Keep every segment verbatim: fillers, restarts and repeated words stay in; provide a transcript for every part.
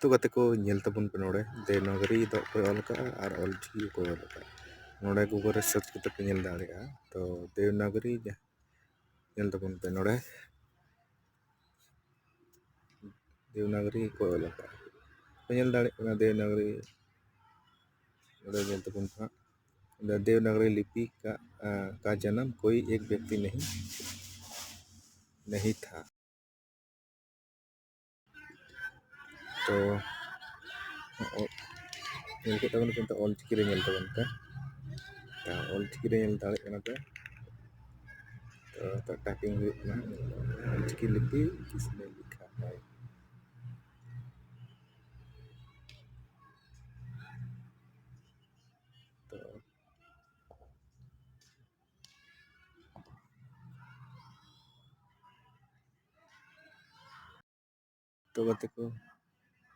ᱛᱚ ᱜᱟᱛᱮ ᱠᱚ, ᱧᱮᱞ ᱛᱟᱵᱚᱱ ᱯᱮ ᱱᱚᱰᱮ ᱫᱮᱵᱽᱱᱟᱜᱚᱨᱤ ᱫᱚ ᱚᱠᱚᱭ ᱚᱞ ᱠᱟᱜᱼᱟ ᱟᱨ ᱚᱞ ᱪᱤᱠᱤ ᱚᱠᱚᱭ ᱚᱞ ᱠᱟᱜᱼᱟ᱾ ᱱᱚᱰᱮ Google ᱨᱮ search ᱠᱟᱛᱮ ᱯᱮ ᱧᱮᱞ ᱫᱟᱲᱮᱭᱟᱜᱼᱟ᱾ ᱛᱚ ᱫᱮᱵᱽᱱᱟᱜᱚᱨᱤ ᱡᱟ-, ᱧᱮᱞ ᱛᱟᱵᱚᱱ ᱯᱮ ᱱᱚᱰᱮ ᱫᱮᱵᱽᱱᱟᱜᱚᱨᱤ ᱚᱠᱚᱭ ᱚᱞ ᱠᱟᱜᱼᱟ᱾ ᱯᱮ ᱧᱮᱞ ᱫᱟᱲᱮᱭᱟᱜ ᱠᱟᱱᱟ ᱫᱮᱵᱽᱱᱟᱜᱚᱨᱤ᱾ ᱱᱚᱰᱮ ᱧᱮᱞ ᱛᱟᱵᱚᱱ ᱯᱮ ᱦᱟᱸᱜ᱾ ᱫᱮᱵᱽᱱᱟᱜᱚᱨᱤ ᱞᱤᱯᱤ ᱠᱟ, ᱟ, ᱠᱟ ᱡᱟᱱᱟᱢ ᱠᱳᱭᱤ ᱮᱠ ᱵᱮᱠᱛᱤ ᱱᱟᱦᱤ, ᱱᱟᱦᱤ ᱛᱷᱟ᱾ ᱛᱚ, ᱚ-, ᱧᱮᱞ ᱠᱮᱫ ᱛᱟᱵᱚᱱ ᱯᱮ, ᱱᱤᱛᱚᱜ ᱚᱞ ᱪᱤᱠᱤ ᱨᱮ ᱧᱮᱞ ᱛᱟᱵᱚᱱ ᱯᱮ᱾ ᱛᱚ, ᱚᱞ ᱪᱤᱠᱤ ᱨᱮ ᱧᱮᱞ ᱫᱟᱲᱮᱭᱟᱜ ᱠᱟᱱᱟ ᱯᱮ᱾ ᱛᱚ, ᱱᱤᱛᱚᱜ typing ᱦᱩᱭᱩᱜ ᱠᱟᱱᱟ᱾ ᱚᱞ ᱪᱤᱠᱤ ᱞᱤᱯᱤ ᱠᱤᱥᱢᱮ ᱞᱤᱠᱷᱟ ᱦᱟᱭ᱾ ᱛᱚ, ᱛᱚ ᱜᱟᱛᱮ ᱠᱚ,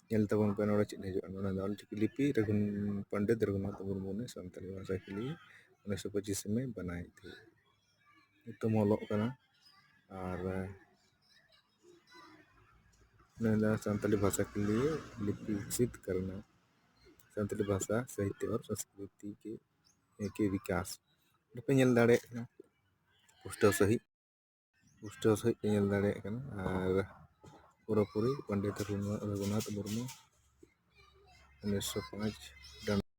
ᱧᱮᱞ ᱛᱟᱵᱚᱱ ᱯᱮ ᱱᱚᱰᱮ ᱪᱮᱫ ᱦᱤᱡᱩᱜᱼᱟ᱾ ᱱᱚᱰᱮ ᱫᱚ ᱚᱞ ᱪᱤᱠᱤ ᱞᱤᱯᱤ ᱨᱚᱜᱷᱩᱱ-, ᱯᱚᱱᱰᱤᱛ ᱨᱚᱜᱷᱩᱱᱟᱛᱷ ᱢᱩᱨᱢᱩ ᱱᱮ ᱥᱟᱱᱛᱟᱲᱤ ᱵᱷᱟᱥᱟ ᱠᱤᱞᱤ ᱩᱱᱤᱥᱥᱚ ᱯᱚᱸᱪᱤᱥ ᱢᱮ ᱵᱮᱱᱟᱣ ᱛᱮ ᱧᱩᱛᱩᱢ ᱚᱞᱚᱜ ᱠᱟᱱᱟ᱾ ᱟᱨ ᱱᱚᱰᱮ ᱫᱚ ᱥᱟᱱᱛᱟᱲᱤ ᱵᱷᱟᱥᱟ ᱠᱤᱞᱤ ᱞᱤᱯᱤ ᱵᱤᱠᱥᱤᱛ ᱠᱟᱨᱱᱟ, ᱥᱟᱱᱛᱟᱲᱤ ᱵᱷᱟᱥᱟ, ᱥᱟᱦᱤᱛᱭᱚ ᱟᱨ ᱥᱚᱝᱥᱠᱨᱤᱛᱤ ᱠᱮ, ᱠᱮ ᱵᱤᱠᱟᱥ᱾ ᱱᱚᱰᱮ ᱯᱮ ᱧᱮᱞ ᱫᱟᱲᱮᱭᱟᱜ ᱠᱟᱱᱟ ᱯᱩᱥᱴᱟᱹᱣ ᱥᱟᱺᱦᱤᱡ, ᱯᱩᱥᱴᱟᱹᱣ ᱥᱟᱺᱦᱤᱡ ᱯᱮ ᱧᱮᱞ ᱫᱟᱲᱮᱭᱟᱜ ᱠᱟᱱᱟ᱾ ᱟᱨ ᱯᱩᱨᱟᱹᱯᱩᱨᱤ ᱯᱚᱱᱰᱤᱛ ᱨᱚᱜᱷᱩᱱᱟᱛᱷ ᱢᱩᱨᱢᱩ ᱩᱱᱤᱥᱥᱚ ᱯᱟᱸᱪ